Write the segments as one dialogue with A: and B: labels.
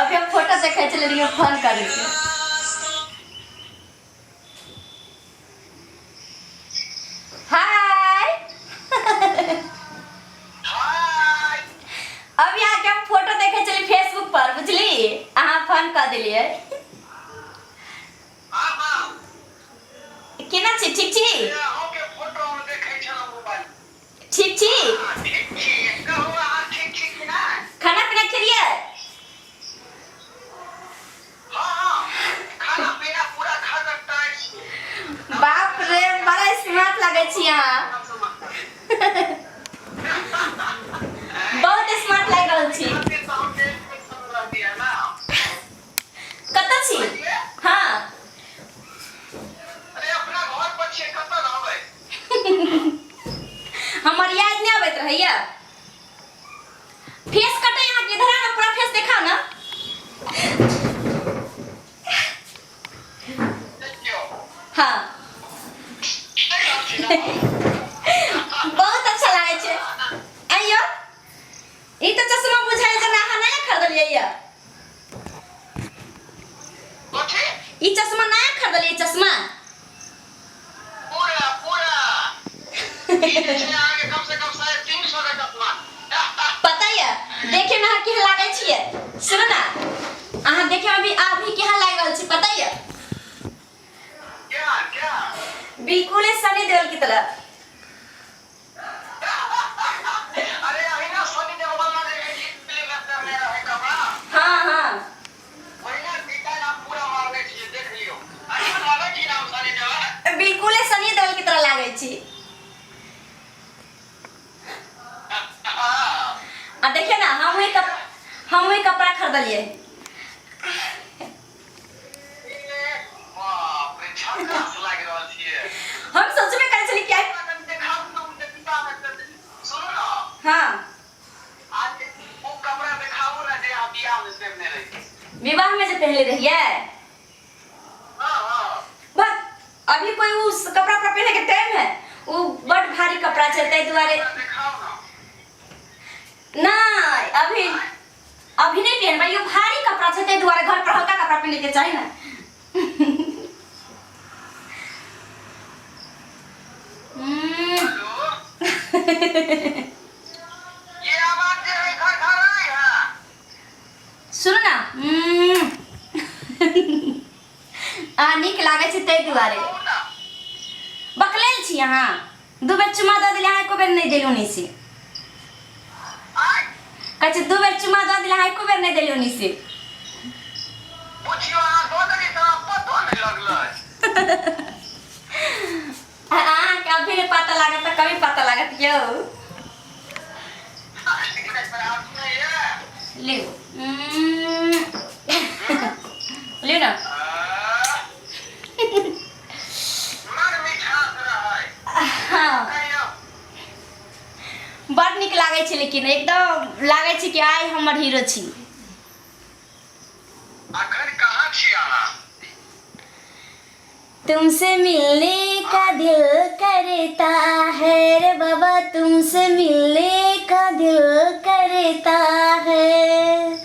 A: अभी हम फोटो देखै छलियै लेकिन फोन करके। हाय, अभी अहाँके हम फोटो देखै छली फेसबुक पर, बुझली? अहाँ फोन कऽ देलियै। केना छी? ठीक छी? ठीक छी? खाना पीना खेलियै? बाप रे, बड़ा स्मार्ट लगै छी अहाँ, बहुत स्मार्ट लागि रहल छी। कतऽ छी? हाँ, हमर याद नहि आबैत रहैया। फेस कटे यहाँ के, इधर आना, पूरा फेस देखा ना। हाँ, बहुत अच्छा लागे छै। आइयो, ई तऽ चश्मा बुझाइ जेना अहाँ नया खरीदलियै यऽ। ई चश्मा नया खरीदलियै चश्मा?
B: पूरा पूरा ई जे छै अहाँके कम से कम 350 के चश्मा।
A: पता यऽ देखे में अहाँ केहन लागै छियै? सुनू ने, अहाँ देखे में भी अभी केहन लागि रहल छी, पता यऽ?
B: क्या क्या?
A: बिल्कुल सनी देओल की तरह।
B: अरे, अहिना सनी देओल ना जे फिल्म में करने रहे कपड़ा।
A: हाँ हाँ
B: ओहिना बीता नाम पूरा मारने छियै, देख लियौ। अहिना लागै छी नाम सनी देओल।
A: बिल्कुल सनी देओल की तरह लागै छी। आ देखिए ना, हम वही कपड़ा खरीदलिए।
B: बाप रे, झकास लागि रहल छियै।
A: हम सोचबे करै छली कि
B: कनि देखाउ ने, ओ देखता मे सुनू ने।
A: हाँ।
B: आज ओ कपड़ा देखाबू ने जे अहाँ बियाह मे पहिरने रही।
A: विवाह में जे पहनले रहिए?
B: हाँ हाँ
A: बस अभी कोई उस कपड़ा पर पहने के टाइम है? वो बड़ भारी कपड़ा छै, ताहि दुआरे।
B: देखाउ ने।
A: नहीं, अभी अभी नहीं पहनबै। यो भारी कपड़ा छै, ताहि दुआरे घर पर हल्का कपड़ा पहने के चाही ना।
B: हेलो, ये आवाज जे है घर घर आई है।
A: सुनू ना, अहाँ नीक लागै छै ताहि दुआरे।
B: कहू ना।
A: बकलेल छी अहाँ। दू बेर चुमा दऽ देली अहाँ, एको बेर नहि देलहुँ नि से।
B: आय?
A: कहै छै, दू बेर चुमा दऽ देली अहाँ, एको बेर नहि देलहुँ नि से।
B: बुझियौ, अहाँ दऽ देली तऽ पतो नहि लगलै।
A: अहाँके अभी नहि पता लागत तऽ कभी पता लागत यौ? लिउ, लिउ ना। हाँ, बड़ नीक लागै छै, लेकिन एकदम लागै छै कि आइ हमर हीरो छी।
B: अखन कहाँ छी अहाँ?
A: तुमसे मिलने का दिल करता है रे बाबा, तुमसे मिलने का दिल करता है,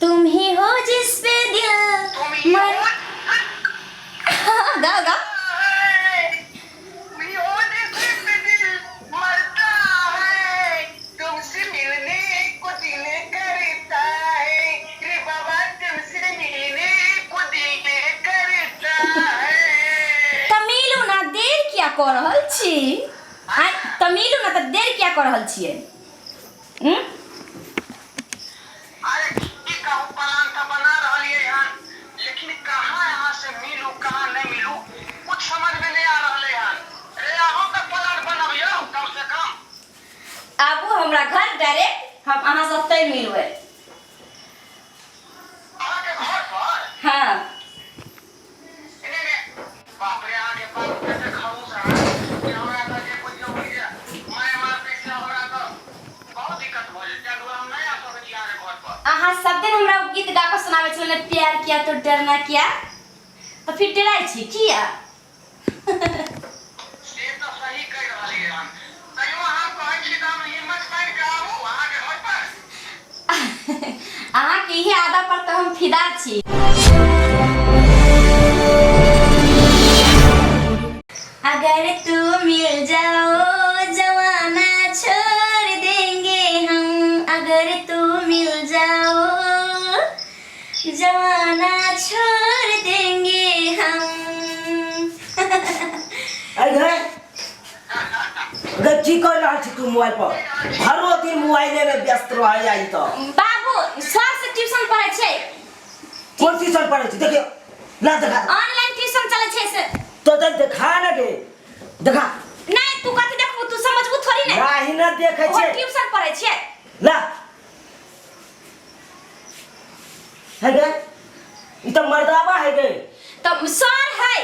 A: तुम ही हो जिस पे दिल
B: तुम ही
A: मर
B: हो।
A: गाओ गाओ।
B: तुम ही हो जिस पे दिल मरता है, तुमसे मिलने को दिल करता है रे बाबा, तुमसे मिलने को दिल करता है।
A: तऽ मिलू ना, देर किया कऽ रहल छी? आइ तऽ मिलू ना, तऽ देर किया कऽ रहल छियै? हम्म?
B: अरे, की कहू, प्लान तऽ बना रहलियै हन, लेकिन कहाँ अहाँ से मिलू, कहाँ नहीं मिलू, कुछ समझ में नहीं आ रहलै हन। अरे, अहूँ तऽ प्लान बनबियौ कम से कम।
A: आबू हमरा घर डायरेक्ट, हम अहाँ से ओतहि मिलबै।
B: अहाँके घर पर?
A: हाँ।
B: नहीं नहीं, बाप रे, अहाँके बाप कते खड़ूस है कि हमरा तऽ जे बुझियौ कि जे माय मारतै से हमरा तऽ बहुत दिक्कत भऽ जेतै। ताहि दुआरे हम नहि आ सकै छी अहाँके घर पर।
A: अहाँ सब दिन हमरा ओ गीत गा कऽ सुनाबै छलहुँ ने, प्यार किया तो डरना क्या, तऽ फिर डराइ छी किया?
B: से तऽ सही कहि रहलियै हन, तैयो अहाँ कहै छी तऽ हम हिम्मत बान्हि कऽ आबू अहाँके घर पर।
A: अहाँके इहे आदा पर तऽ हम फिदा छी। अगर तू मिल जाओ जमाना छोड़ देंगे हम, अगर तू मिल जाओ जमाना छोड़ देंगे हम।
C: अरे गए गए, की कर रहल छी तू मोबाइल पर? भरो दिन मोबाइले में व्यस्त रह जाइ तो।
A: बाबू, सर से ट्यूशन पढ़ै छै।
C: कोन ट्यूशन पढ़ै छी? देखियो ना, देखा।
A: ऑनलाइन ट्यूशन चलै छै से।
C: तो तो देखा ना गे, देखा।
A: नहीं, तू कथी देखबू? तू समझबू थोड़ी ने।
C: नाही ना देखै
A: ओ
C: छै।
A: ट्यूशन पढ़ै छै।
C: ला है गे, ई तो मर्दावा है गे।
A: तब सर है,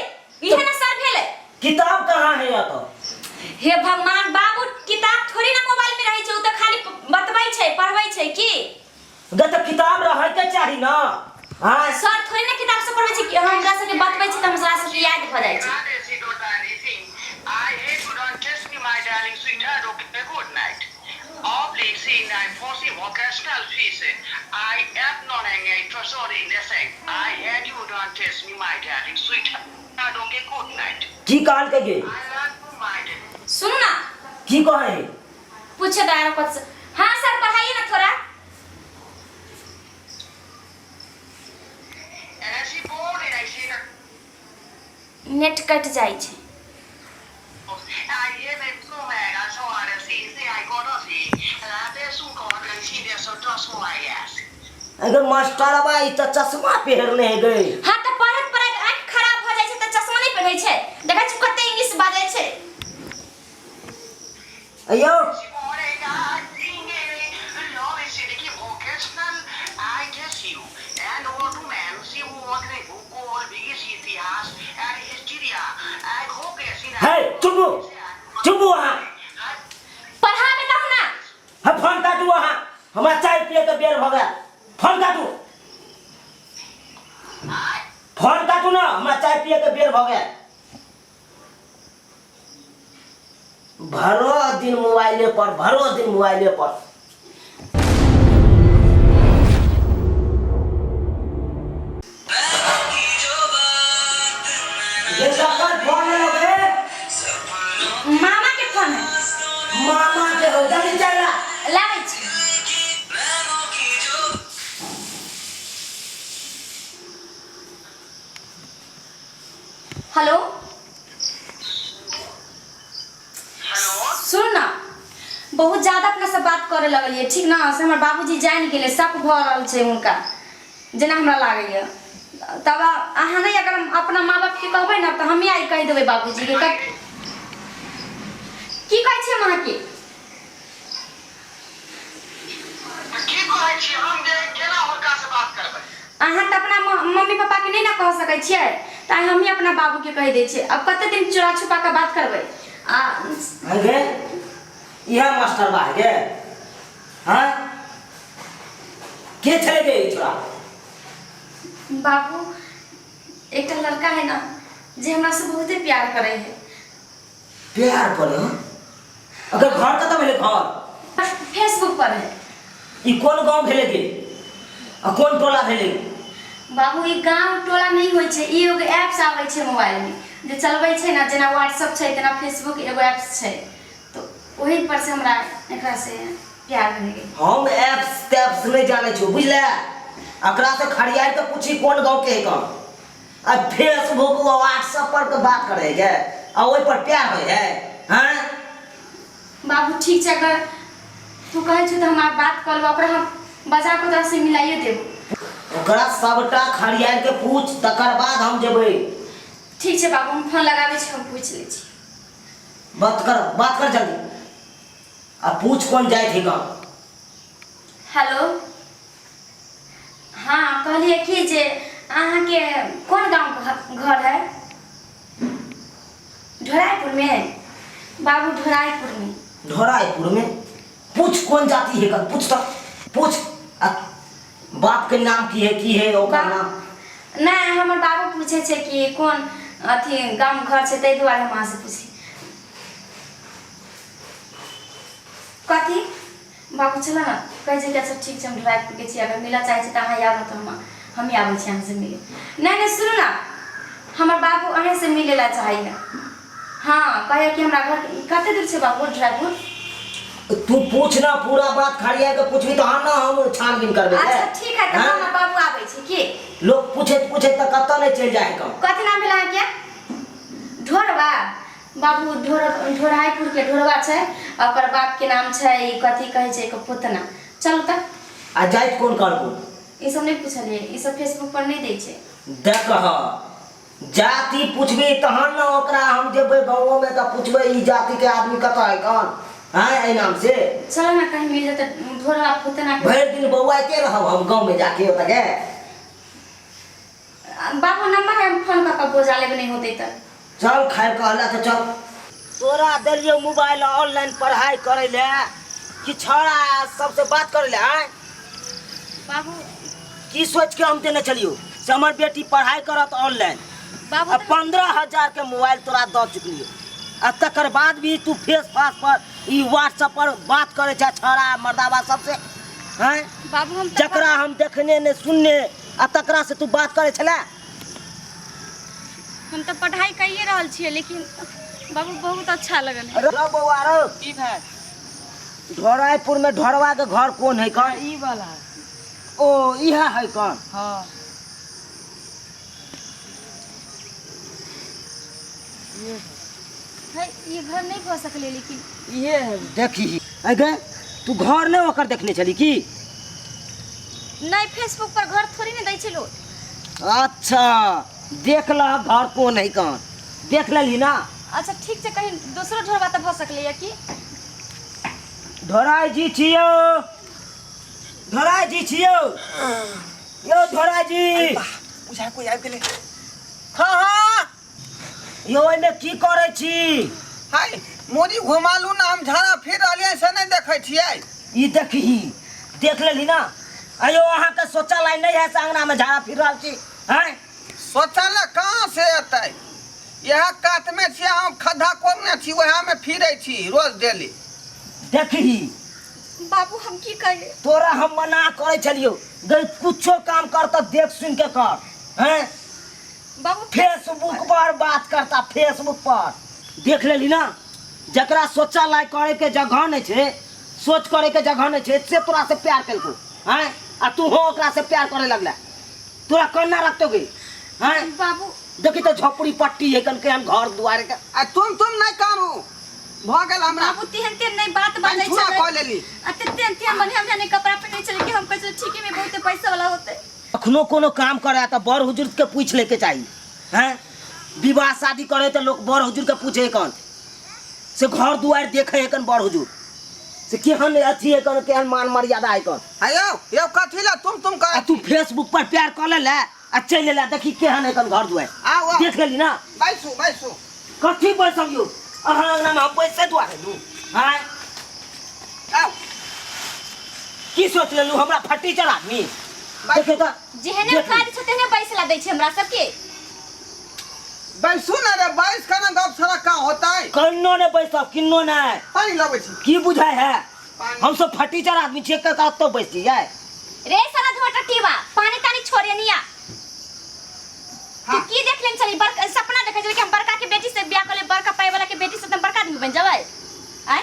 A: इहे ना सर भेलै।
C: किताब कहाँ है या तो?
A: हे भगवान बाबू, किताब थोड़ी ना मोबाइल में रहै छै, उ तऽ खाली बतबै छै, पढ़बै छै की।
C: गे तो किताब रहै के चाही ना। हाँ।
A: सर थोड़ी ना किताब से पढ़बै छै कि हमरा सबके बतबै छै तऽ हमरा सबके याद भऽ जाइ छै।
B: I hate you, don't kiss me, my darling sweetheart. Okay, good night. I am not interested in the same. I hate you, don't kiss me, my darling sweetheart. Okay, good night.
C: की कहल के गे?
B: I love you, my darling.
A: सुनू ना।
C: की कहे है?
A: पूछे तो आरो कथी से। हाँ सर, पढ़ाइए ना थोड़ा।
B: And I see bored and I see the
A: net कटि जाइ छै।
C: अगर मास्टरवा ई तऽ चश्मा पहिरने है गई।
A: हाँ तऽ पढ़त पढ़त आँखि खराब भऽ जाइ छै तऽ चश्मा नहि पहिरै छै? देखै छी कते इंग्लिश बाजै छै।
C: अयो। हे चुपू चुपू अहाँ।
A: पढ़ाबे तब ना।
C: हम फोन काटू अहाँ, हमरा चाय पिए के बेर भऽ गेल। फोन काटू, फोन काटू ना, हमरा चाय पिए के बेर भऽ गेल। भरो दिन मोबाइले पर, भरो दिन मोबाइले पर। ये ककर फोन है रे?
A: मामा के फोन है।
C: मामा के हो, जल्दी चल ला।
A: लाबै छी। हेलो।
B: हेलो।
A: सुन ना, बहुत ज्यादा अपना से बात करे लगलियै, ठीक ना? से हमर बाबूजी जानि गेलै, शक भऽ रहल छै हुनका जेना हमरा लागैए। तब अहाँ नहि अगर अपना माँ बापके कहबै ने तऽ हमे आइ कहि देबै बाबूजीके। की कहै छी हम अहाँके?
B: की कहै छी हम जे केना हुनका से बात करबै?
A: अहाँ तऽ अपना मम्मी पापाके नहि ने कह सकै छियै, तऽ आइ हमही अपना बाबूके कहि दै छियै। आब कते दिन चोरा छुपा कऽ बात करबै आ
C: है गे, इएह मास्टर बा है गे? हाँ, के छलै गे ई छोरा?
A: बाबू, एकटा लड़का है ना जे हमरा से बहुते प्यार करे है।
C: प्यार करे हँ? अगर घर कतऽ भेलै घर?
A: फेसबुक पर है।
C: ई कोन गाँव भेलै गे आ कोन टोला भेलै?
A: बाबू, ई गांव टोला नहीं होइ छै, ई एगो ऐप्स आबै छै मोबाइल में जे चलबै छै ने, जेना व्हाट्सअप छै तेना फेसबुक एगो ऐप्स छै, तऽ ओही पर से हमरा एकरा से प्यार भए गेल।
C: हम ऐप्स तैप्स नहि जानै छियौ, बुझले? एकरा से खड़ियाइ के पूछी कोन गाँव के है कौन। आ फेसबुक व्हाट्सअप पर के बात करे है आ ओहि पर प्यार होइ है? हाँ।
A: बाबू, ठीक छै, अगर तू कहै छौ तऽ हम आब बात कऽ लेबौ ओकरा, हम बजा कऽ तोरा से मिलाइए देबौ।
C: ओकरा सबटा खड़ियाइ के पूछ, तकर बाद हम जेबै।
A: ठीक छै बाबू, हम फोन लगाबै छी, हम पूछि लै छी।
C: बात कर, बात कर जल्दी आ पूछ कोन जाइत है गाँव।
A: हेलो, हाँ, कहलियै कि जे अहाँके कोन गाँव घर है? ढोराईपुरमे बाबू, ढोराईपुरमे।
C: ढोराईपुर में? पूछ कौन जाति है कर, पूछ तो पूछ। आ बाप के नाम की है, की है ओकर नाम?
A: नहि, हमर बाबू पूछै छै कि कोन अथी गाम घर छै, ताहि दुआरे हम अहाँसँ पुछली। कथी बाबू छलै ने कहै छै कि अच्छा ठीक छै, हम ड्राइव के छी, अगर मिलऽ चाहै छी तऽ अहाँ आबू, तऽ हम हमही आबै छी अहाँसँ मिले। नहि नहि, सुनू ने, हमर बाबू अहीँसँ मिलै लए चाहैए। हाँ, कहैए कि हमरा घर कते दूर छै बाबू ड्राइवर?
C: तू पूछ ना पूरा बात, खड़िया के पूछबी तहन ना हम छानबीन करबै।
A: अच्छा ठीक है, तऽ
C: हाँ?
A: हमर बाबू आबै छै की।
C: लोग पूछैत पूछैत तऽ कतऽ नहि चलि जाइ है कम।
A: कथी नाम भेल अहाँके? ढोरबा बाबू। ढोर ढोराइपुरके ढोरबा छै, आ ओकर बापके नाम छै कथी कहै छै एकर पोतना। चलू तऽ।
C: आ जाइत कोन करबू?
A: ई सब नहि पुछलियै, ई सब फेसबुक पर नहि दै छै।
C: देख, जाति पूछबी तहन ने ओकरा हम जेबै गाँवोमे तऽ पूछबै ई जातिके आदमी कतऽ है कौन हाँ एहि नाम से।
A: चलो ना, कहीं मिल जाते ढोरबा फुतना के।
C: भरि दिन बौआइते रहब हम गाँवमे जाके ओतऽ के।
A: बाबू नंबर है, हम फोन कऽ कऽ बजा लेबै, नहि होतै तऽ।
C: चल खैर, कहला तऽ चल। तोरा देलियौ मोबाइल ऑनलाइन पढ़ाइ करै लए कि छौड़ा सबसे बात करै लए? आँय
A: बाबू,
C: की सोच के हम देने छलियौ से हमर बेटी पढ़ाइ करत ऑनलाइन।
A: बाबू
C: आ 15,000 के मोबाइल तोरा दऽ चुकलियौ आ तकर बाद भी तू फेस फास पर ई व्हाट्सएप पर बात करै छै छौड़ा मर्दाबा सबसे हैं?
A: बाबू, हम तऽ
C: जकरा हम देखने ने सुनने आ तकरा से तू बात करै छलै?
A: हम तऽ पढ़ाइ कइए रहल छियै, लेकिन बाबू बहुत अच्छा लगल है।
C: रौ बौआ रौ।
D: की भेल?
C: ढोराईपुर में ढोरवा के घर कोन है कौन?
D: ई वाला।
C: ओ इहा है कौन?
D: हाँ।
A: है ये घर नहीं भऽ सकलै, लेकिन
D: इहे है।
C: देखी अगे, तू घर नहीं ओकर देखने छली की?
A: नहीं, फेसबुक पर घर थोड़ी ने दै छै लोग।
C: अच्छा, देख लह घर कोन है कौन, देख लेली ना?
A: अच्छा ठीक छै, कहीं दोसरो ढोरबा तऽ भऽ सकलै या की।
C: ढोराई जी छियो, ढोराई जी छियो यो, ढोराई जी।
D: बुझाय कोई आबि गेलै। हाँ हाँ।
C: यो, ओहिमे की करै छी?
D: हाय, मोरी घुमालू ना, हम झाड़ा फिर रहलियै से नहि देखै छियै?
C: ई देखही, देख लेली ना? अयो, अहाँके शौचालय नहीं है से अंगना में झाड़ा फिर रहल छी हैं?
D: शौचालय कहाँ से एतै? इएह कातमे छियै, हम खद्धा कोरने छी, उएहमे फिरै छी रोज डेली।
C: देखही।
A: बाबू, हम की कहिए?
C: तोरा हम मना करै छलियौ गई, कुछो काम कर तऽ देख सुन के कर हैं।
A: बाबू,
C: फेसबुक पर बात करता फेसबुक पर। देख लेली ना, जकरा शौचालय करे के जगह नहीं छै, सोच करे के जगह नहीं छै, से तोरा से प्यार केलको हैं, आ तू हो ओकरा से प्यार करे लगला, तोरा कन्ना रखतो गे हैं?
A: बाबू।
C: देखी तो झोपड़ी पट्टी है कन केहन घर दुआरे के।
D: आ तुम नहि कानू, भऽ गेल हमरा।
A: बाबू, तेहन तेहन नहीं बात बाजै
D: छुरा
A: छलै।
D: कऽ लेली।
A: आ तेहन तेहन बढ़िया बढ़िया नहीं कपड़ा पहिनै छलै कि हम कहै छलै ठीके में बहुते पैसा वाला होतै।
C: कखनो कोनो काम करे तऽ बड़ हुजुर्ग के पूछ लेके चाही हैं। विवाह शादी करे तऽ लोग बड़ हुजुर्ग के पूछे कन से घर दुआर देखे है कन बड़ हुजुर से केहन अथी है कन, केहन मान मर्यादा है कन।
D: आ यौ यौ, कथी लए तुम
C: आ
D: कर?
C: तू फेसबुक पर प्यार कर ले आ चलि एला। देखी केहन है कन घर दुआर।
D: आउ आउ।
C: देख लेली ना?
D: बैसू बैसू।
C: कथी बैसल यौ अहाँ अंगना में? हम बैसे दुआरे दू आँय?
D: आउ।
C: की सोच लेलू हमरा फटीचर आदमी? देखे तऽ।
A: जेहने
C: देख।
A: काज छै तेहने पैसा दै छै हमरा सबके।
D: बैसू ने रे, बैस के ने गप सड़क का होतै।
C: कन्नो ने बैसब, किन्नो नहि।
D: पानि लबै छी।
C: की बुझाय है?
D: पानि।
C: हम सब फटीचर आदमी छियै के कतौ बैस जइयै?
A: रे साला धोटा टीवा, पानी तानी छोड़े निया तू।
D: हाँ।
A: की देख लेन छली? बड़का सपना देखै छली कि हम बड़का के बेटी से बियाह कर ले, बड़का पाई वाला के बेटी से, त हम बड़का आदमी बन जेबै? आय,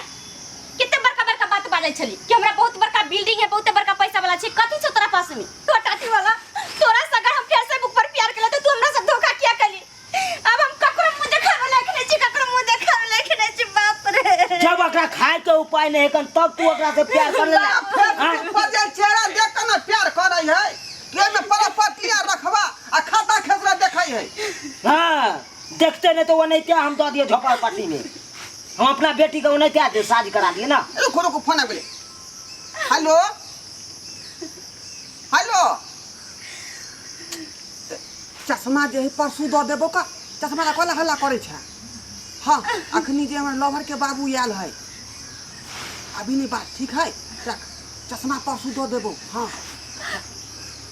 A: किते बड़का बड़का बात बाजै छली कि हमरा बहुत बड़का बिल्डिंग है, बहुत बड़का पैसा वाला छै। कथी छौ तोरा पास में टोटा वाला? तोरा से अगर हम फेसबुक पर प्यार केले त तू हमरा से धोखा किया केली? अब हम ककरो मुंह देखावे लायक नहीं छी, ककरो मुंह देखावे लायक नहीं छी। बाप रे।
C: जब ओकरा खाए के उपाय नहीं है तब तू ओकरा से प्यार कर ले?
D: फेसबुक पर जे चेहरा देख के ने प्यार करै है कि ओहिमे प्रॉपर्टी आर रखबा आ खाता खेसरा देखै है।
C: हाँ, देखते नहीं तो वो नहीं हम दऽ दिए झोपड़ पट्टी में। हम अपना बेटी के ओनाहिते दे शादी करा दिए ना।
D: रुको रुको, फोन आबि गेलै। हेलो हेलो, चश्मा जे है परसू दऽ देबो का? चश्मा ला कला हल्ला करै छै? हाँ, अखनी जे हमर लवर के बाबू आयल है, अभी नहीं बात ठीक है, रख, चश्मा परसू दऽ देबो। हाँ।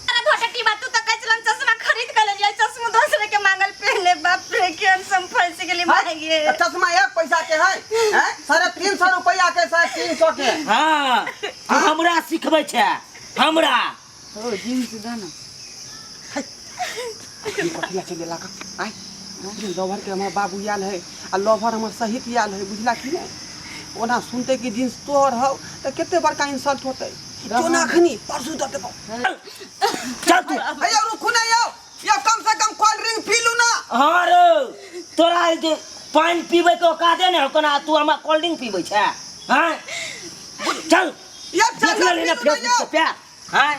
A: अरे धोटकी बात, तू तो कहै छलन चश्मा खरीद के लेलियै, चश्मा दोसरे के मांगल पे। अरे बाप रे, केहन हम फंसि गेली माय गे।
D: तऽ चश्मा एक पैसा के है, हैं? 350 रुपया के, 350 के।
C: हाँ, तू हमरा सिखबै छै हमरा।
E: ओ जींस दे ना।
D: अखनी कथी ला चलि गेला आय? लवर के हमर बाबू आयल है आ लवर हमर सहित आयल है, बुझला कि नहि? ओना सुनते कि जींस तोहर हौ तऽ कते बड़का इंसल्ट होतै। जो ना, अखनी परसू दऽ देबौ।
C: चल तू।
D: हे यौ, रुकू ना यौ, यौ कम से कम कोल्ड ड्रिंक पी लू ना।
C: हाँ रे, तोरा जे पानि पीबै के औकाते नहि हो कोना, तू हमरा कोल्ड ड्रिंक पीबै छै? हाँ, चल।
D: यौ
C: देख
D: चल।
C: लेली ना
D: पी लू ना।
C: फेसबुक पे प्यार? हाँ,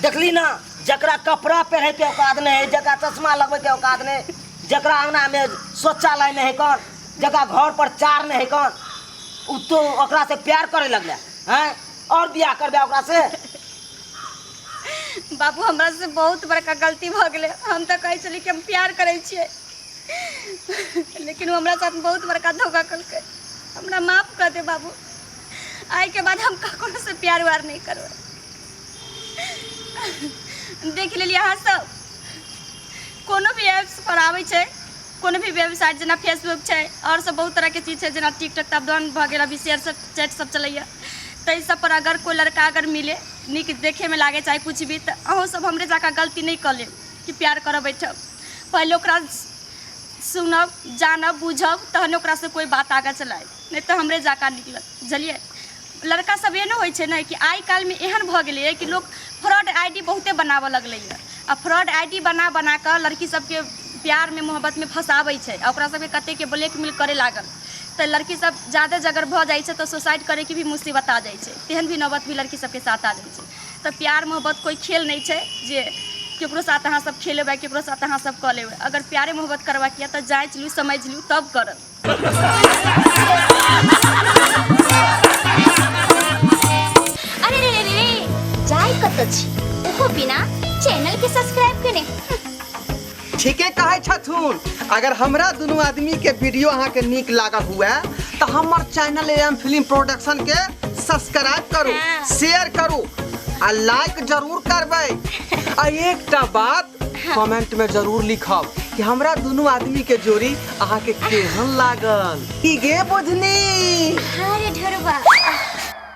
C: देखली ना, जकरा कपड़ा पहिरे के औकात नहीं है, जकरा चश्मा लगबै के औकात नहीं, जकरा अंगना में शौचालय नहीं है कौन, जकरा घर पर चार नहीं है कौन, उ तो ओकरा से प्यार करे लगले हैं और बियाह करबे ओकरा से?
A: बाबू, हमरा से बहुत बड़का गलती भऽ गेलै। हम तऽ कहै छलियै कि हम प्यार करै छियै, लेकिन ओ हमरा साथ बहुत बड़का धोखा केलकै। हमरा माफ कऽ दे बाबू। आइके बाद हम ककरो से प्यार उआर नहि करबै। देख लेलियै अहाँ सब, कोनो भी ऐप्स पर आबै छै, कोनो भी वेबसाइट, जेना फेसबुक छै आओर सब बहुत तरहके चीज छै, जेना टिकटॉक तऽ आब डन भऽ गेल, अभी शेयर सब चैट सब चलैए, ताहि सब पर अगर कोइ लड़का अगर मिले, नीक देखैमे लागै, चाहे किछु भी, तऽ अहूँ सब हमरे जकाँ गलती नहि कऽ लेब कि प्यार करऽ बैठब। पहिले ओकरा सुनब, जानब, बुझब, तहन ओकरासँ कोइ बात आगाँ चलायब, नहि तऽ हमरे जकाँ निकलत, बुझलियै? लड़का सब एहनो होइ छै ने कि आइ काल्हिमे एहन भऽ गेलैए कि लोक फ्रॉड I D बहुते बनाबऽ लगलैए आ फ्रॉड I D बना बना कऽ लड़की सबके प्यारमे मोहब्बतमे फँसाबै छै आ ओकरा सबके कतेकके ब्लैकमेल करै लागल, तऽ लड़की सब जादे जगर भऽ जाइ छै तऽ सुसाइड करैके भी मुसीबत आ जाइ छै। तेहन भी नौबत भी लड़की सबके साथ आ जाइ छै। तऽ प्यार मोहब्बत कोइ खेल नहि छै जे केकरो साथ अहाँ सब खेलेबै, केकरो साथ अहाँ सब कऽ लेबै। अगर प्यारे मोहब्बत करबाक यऽ तऽ जाँचि लू, समझि लू, तब करब।
F: अरे रे रे रे, जाय कतऽ छी ओहो बिना चैनल के सब्सक्राइब केने?
D: ठीके कहै छथुन। अगर हमरा दुनू आदमी के वीडियो अहाँके नीक लागल हुए तऽ हमर चैनल एम फिल्म प्रोडक्शन के सब्सक्राइब करू, शेयर करू आ लाइक जरूर करबै आ एकटा बात कमेंट में जरूर लिखब कि हमरा दुनू आदमी के जोड़ी अहाँके केहन लागल। की गे बुझनी?
F: हाँ रे ढोरबा।